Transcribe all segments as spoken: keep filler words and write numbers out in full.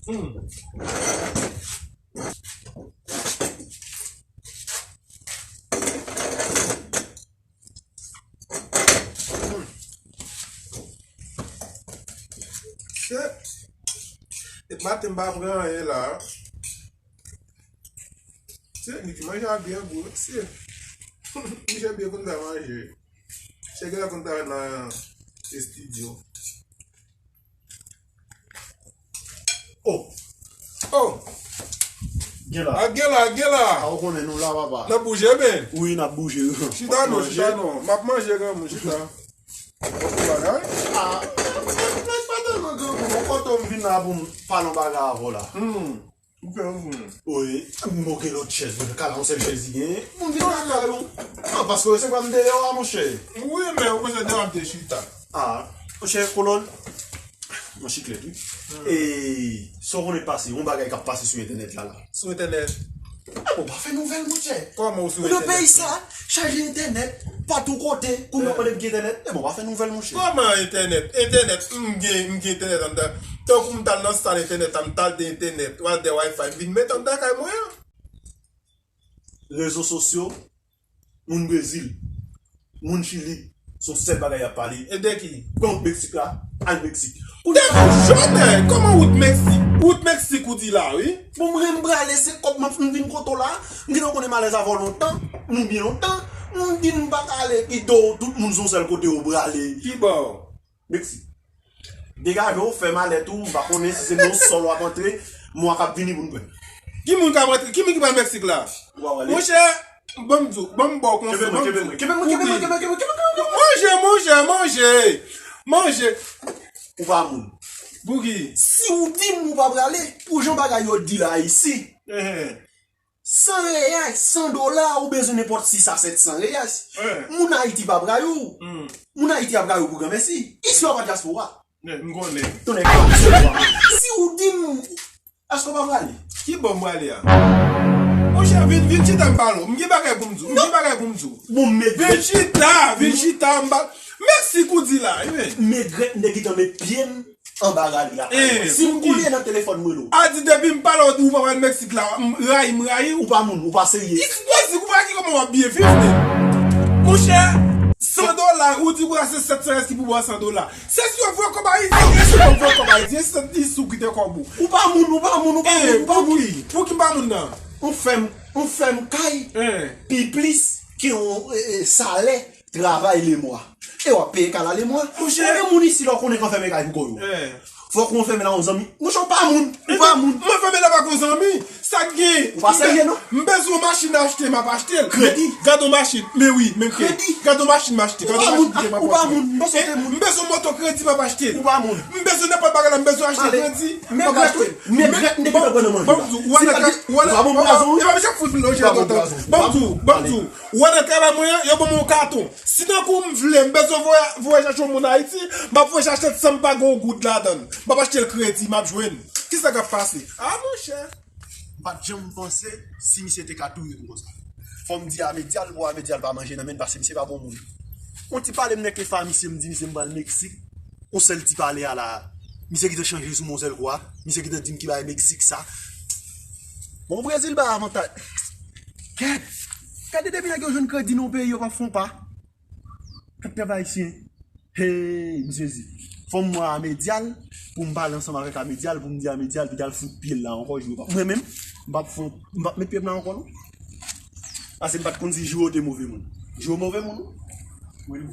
Hmm. Shit. E maten m pa pran anyen la. Se li ki manje a byen gou, mesye. Misye byen konn fè manje. Chè gen lè konn travay nan estidyo. Oh! Oh! Gen la. A gen la, gen la. A, ou konnen nou la, papa. N ap bouje, men. Wi, n ap bouje. Chita non, chita non. M ap manje, granmoun, chita. Bon bagay. A, mwen pa tèlman granmoun. Mwen kontan m vin la pou m pale yon bagay avè w la. Hmm. Ou fè yon vre. Wi, m gen lòt chèz, mwen, kala yon sèl chèz li genyen. Moun vin nan kay ou. An, paske w resevwa m deyò a, monchè. Wi, men ou bezwen deyò ap de chita. A, monchè, kolòn. Yon chiklèt, wi. E, sa w konnen k pase, yon bagay k ap pase sou entènèt la, la. Sou entènèt? Bon, pa fè nouvèl, monchè. Kòman w sou entènèt? Nan peyi sa, chaje entènèt, patou kote, kounye a w konnen ki entènèt. E bon, pa fè nouvèl, monchè. Kòman entènèt? Entènèt, m gen, m gen entènèt anndan. Tankou m t al nan sal entènèt la, m t al de entènèt, w al de Wi-Fi, m vin mete anndan kay mwen an. Rezo sosyo, moun Brezil, moun Chili, se yon sèl bagay y ap pale. E de ki? Pran wout Meksik la, al Meksik. Depi w jòdè, kòman wout Meksik? Wout Meksik ou di la, wi. Bon, mwen, m prale, se kòb m ap vin kote w la. M gentan konnen m alèz avè w lontan, nou byen lontan. M di m pa t ale kite w, tout moun se yon sèl kote yo prale. Ki bò? Meksik. Degaje w, fè malèt ou, m pa konnen si se nan yon sòl w ap antre, mwa k ap vini pou n kwè. Ki moun k ap antre? Ki moun ki pral Meksik la? Ou pa prale? Monchè, ban m di w, ban m ba w konsèy, ban m di w. Kenbe mwen, kenbe mwen, kenbe mwen, kenbe mwen, kenbe mwen, kenbe mwen, kenbe mwen. Manje, manje, manje. Manje. Ou pa moun. Pouki? Si w di m ou pa prale, pou jan bagay yo di la isi. Ehe. San reyal, san dola, ou bezwen nenpòt sis a sèt san reyal. Eh. Moun Ayiti p ap rayi w. Hmm. Moun Ayiti ap rayi w pou granmèsi. Isi w ap dyaspora. Eh, m konnen. Tonnè, si w di m, èske w pa prale? Ki bò m prale a? Monchè, vin, vin chita m pale w. M gen bagay pou m di w. M gen bagay pou m di w. Bon, m met. Vin chita, vin chita m pale. Meksik ou di la, wi. Megrèt, m te gentan met pye m anba rali la. Eh, si m kole nan telefòn mwen, non. A di depi m pale w, ou pa pral Meksik la, m rayi, m rayi w. Ou pa moun, ou pa serye. Ki, ki, ki, ou pa ki kòman w ap byen viv, men. Monchè, san dola, ou di w se sèt san rès ki pou ba w san dola. Se si yo voye kòb Ayiti, e si yo voye kòb Ayiti, e si se di sou kite kòb ou. Ou pa moun, ou pa moun, ou pa moun, ou pa moun. Pouki? Pouki m pa moun nan? Ou fè m, ou fè m kay, eh, pi plis ke yon, eh, eh, salè. Travay lemwa. E w ap peye kay la lemwa. Monchè. Konbyen moun isi la w konnen k anfèmen kay pou kò yo? Eh. Fòk ou anfèmen nan yon zanmi. Monchè, w pa moun. Ou pa moun. M anfèmen la pa gon zanmi. Sa k gen? Ou pa serye, non? M bezwen yon machin achte, m ap achte l. Kredi. Gade yon machin. Men wi, men kredi. Kredi. Gade yon machin m achte. Gade yon machin m ap achte. Ou pa moun. M bezwen moto kredi, m ap achte l. Ou pa moun. M bezwen nenpòt bagay la, m bezwen achte kredi. Men kredi. Men kredi, m te gentan pran nan manje la. Ban m di w, w antre kay, w antre kay, w pa bon pou gazon, wi. E pa misye k fout m lonje lontan. Ban m di w, ban m di w. Ou wè nan travay mwen an, yo ban m yon katon. Si tankou m vle, m bezwen voye, voye chache yon moun Ayiti, m ap voye chache l san m pa gen yon goud ladan l. M ap achte l kredi, m ap jwenn. Kisa k ap pase? A, monchè. M pa t janm panse si misye te ka touye m konsa. Fò m di Amedyal, pou Amedyal pa manje nan men l, paske misye pa bon moun. Yon ti pale m nèk efa misye, m di misye m pral Meksik. Yon sèl ti pale a la, misye gentan chanje sou mwen yon sèl kou a. Misye gentan di m ki bagay Meksik sa. Bon, Brezil bay avantaj. Kèt! Gade depi nèg yo jwenn kredi nan yon peyi, yo p ap fè yon pa. Kèt pèp ayisyen. Hey, m sezi. Fò m wè Amedyal, pou m pale ansanm avèk Amedyal, pou m di Amedyal, pou l al fout pye l la ankò, jou pa. Mwen menm, m p ap fè, m p ap met pye m la ankò, non. Paske m pa t konn si Jiro te move moun. Jiro move moun, wi.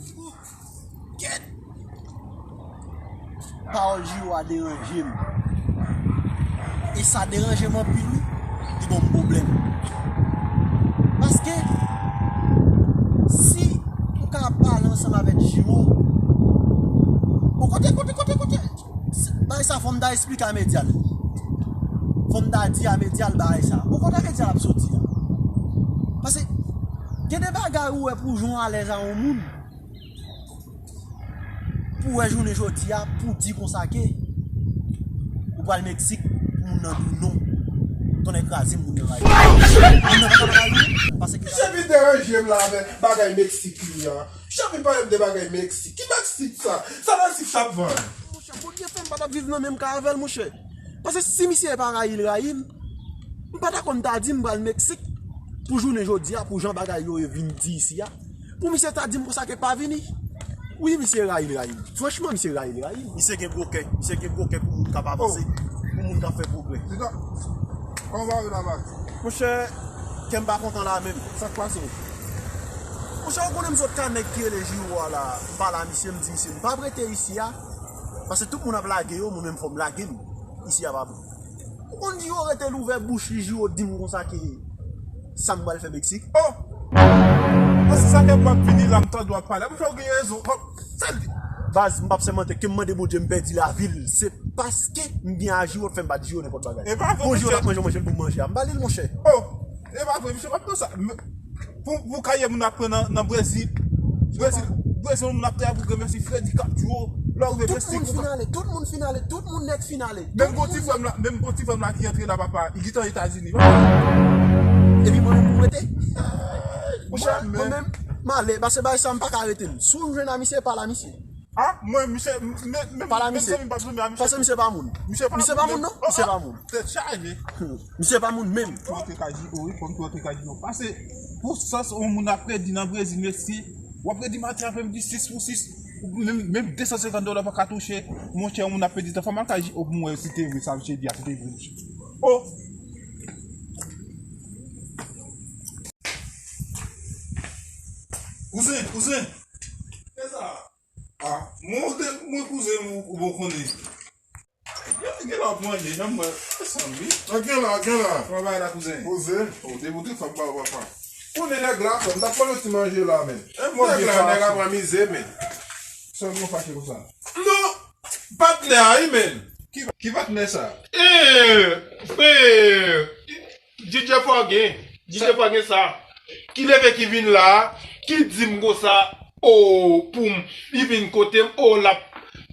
Kèt! Pawòl Jiro a deranje m. E sa deranje m anpil, wi. Li ban m pwoblèm. Paske, si ou ka pale ansanm avèk Jiro, bon, kote, kote, kote, kote? Bagay sa fò m ta esplike Amedyal. Fò m ta di Amedyal bagay sa. Bon, kote Amedyal ap soti a? Paske gen de bagay ou wè pou w jwenn alèz a yon moun, pou w wè jounen jodi a, pou w di konsa ke ou pral Meksik, pou moun nan di w non. Tonnè kraze m, moun nan rayi. Moun nan pa ka rayi w. Paske ki sa ki deranje m la avèk bagay Meksik li an? Chak li pale m de bagay Meksik. Ki Meksik sa? Sa Meksik t ap vann? Monchè, Bondye fè m pa t ap viv nan menm kay avè l, monchè. Paske si misye pa rayi l rayi m, m pa ta konn ta di m pral Meksik pou jounen jodi a, pou jan bagay yo ye vin di isi a. Pou misye ta di m konsa ke pa vini. Wi, misye rayi l rayi m. Franchman, misye rayi l rayi m. Misye gen gwo kè. Misye gen gwo kè pou moun k ap avanse, pou moun k ap fè pwogrè. Monchè, kè m pa kontan la menm. Sa k pase w? Monchè, ou konnen m sot ka nèg ki rele Jiwo a la. M pale a misye, m di misye, m p ap rete isi a. Paske tout moun ap lage yo, mwen menm fò m lage m. Isi a pa bon. Ou konn Jiwo rete l ouvè bouch li, Jiwo di m konsa ke sa m pral fè Meksik. Oh! Paske sa kè m ap vini la, m tande w ap pale. Monchè, ou gen rezon. Sa l di. Baz, m p ap sèmante, ke m mande Bondye m pèdi lavi l, se paske m byen aji yo fè m bat Jiwo nenpòt bagay. E pa vre, monchè. Bon, Jiwo t ap manje, manje l pou manje a. M ba li l, monchè. Oh! E pa vre, misye p ap nan sa. Pou, pou kayè moun ap pran nan, nan Brezil. Brezil, Brezil moun ap travay pou granmèsi Fredi k ap di w. Lè w rive Meksik, tout moun fin ale, tout moun fin ale, tout moun nèt fin ale. Menm bon ti frè m la, menm bon ti frè m la ki antre la, papa, li gentan Etazini, papa. Epi mwen menm pou rete. Monchè, mwen menm, m ale, paske bagay sa m pa ka rete l. Si w jwenn a misye, pale a misye. Ah, mwen, misye, men, men, pale a misye. Paske misye pa moun. Misye pa moun, non? Misye pa moun. Tèt chaje. Misye pa moun menm. Tou antre kay Jiwo, wi, fò m tou antre kay Jiwo. Paske pou sans yon moun ap redi nan Brezil, mesye, w ap redi maten aprèmidi sis pou sis. Menm, menm de san senkant dola pa ka touche. Monchè, yon moun ap pèdi tan. Fò m al kay Jiwo pou m wè si te vre sa misye di a, si te vre, monchè. Oh! Kouzen, kouzen. Kisa? Ah, mwen, mwen kouzen ou, ou bon konnen. Gen, gen la w ap manje, janm wè, sanm wi. An gen la, gen la. Kòman bagay la, kouzen? Poze. Oh, depi w te fè m ba w, papa. Konnen nèg la, frè m, t ap mande yon ti manje la, men. Nèg la, nèg ap amize, men. Sa w gen fache konsa? Non, patnè a, wi, men. Ki, ki patnè sa? Eh, eh, D J Fògen, D J Fògen sa, ki leve ki vin la, ki di m konsa, o, pou m, li vin kote m, o, l ap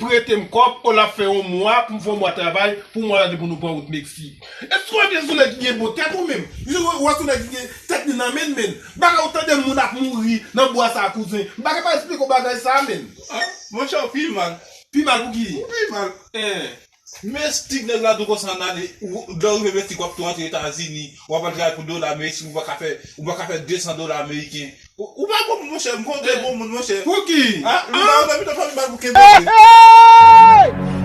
prete m kòb, o, l ap fè yon mwa, pou m fè yon mwa travay, pou mwa la di pou nou pran wout Meksik. Èske w gen sou nèg ki gen bon tèt ou menm? Ou wè sou nèg ki gen tèt li nan men l, men. Bagay ou tande moun ap mouri nan bwa sa, kouzen. M pa ka pa esplike w bagay sa, men. Ah, monchè, ou pi mal. Pi mal pou ki? Ou pi mal. Eh. Men stig nèg la tou konsa nan ale, ou, lè w rive Meksik, w ap tou antre Etazini, w ap al travay pou dola Meksik, ou pa ka fè, ou pa ka fè de san dola ameriken. Ou, ou pa bon moun, monchè, m konnen bon moun, monchè. Pou ki? Ah, ou nan, ou nan mitan fanmi mal pou kenbe. Hey, hey!